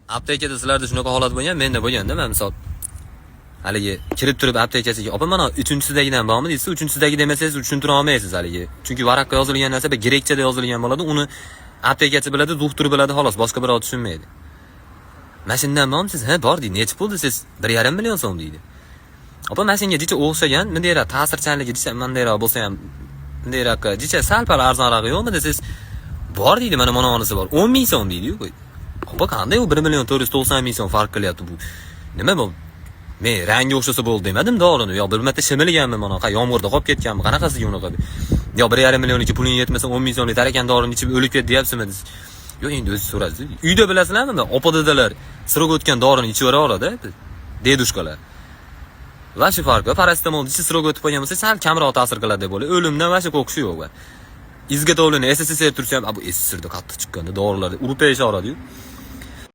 Aptekada sizlarda shunaqa holat bo'lgan, menda bo'lganda, man misol haligi kirib turib aptekasiga, "Opa, mana uchinchisidagidan bormi?" deysiz, uchinchisidagi demasangiz tushuntira olmaysiz haligi. Chunki varaqqa yozilgan narsa bir grekchada yozilgan bo'ladi, uni aptekachi biladi, doktor biladi, xolos, boshqa birov tushunmaydi. "Mana shundan bormisiz?" "Ha, bor", deydi. "Nechi pul?" desangiz, "1,5 million so'm", deydi. "Opa, mana shunga jicha o'xshagan, bundayroq ta'sirchanligi jicha bundayroq bo'lsa ham, bundayroq jicha sal-pal arzonrog'i yo'qmi?" desangiz, "Bor", deydi, "mana monisi bor. 10 ming so'm", deydi-yu. Opa, qanday u 1 million 490 ming so'm farq qilyapti bu? Nima bu? Men rangi o'xshasa bo'ldi demadim dorini. Yo bir marta shimilganmi mana, yomg'irda qolib ketganmi? Qanaqasiga unaqa? Yo 1,5 millionlik puling yetmasa 10 ming so'mlik tarakan dorini ichib o'lib ket deyapsizmi desiz. Yo'q, endi o'zi so'raysiz. Uyda bilasizlarmi? Opa dadalar срок o'tgan dorini ichib yuboraveradi, дедушка lar. Вообще farq yo'q. Parasetamol ichi срок o'tib qolgan bo'lsa, sal kamroq ta'sir qiladi deb o'ylayman. O'limdan вообще qo'rqishi yo'q. Изготовление СССР tursa ham, bu СССРda qattiq chiqqanda dorilar urib yashaveradi-yu.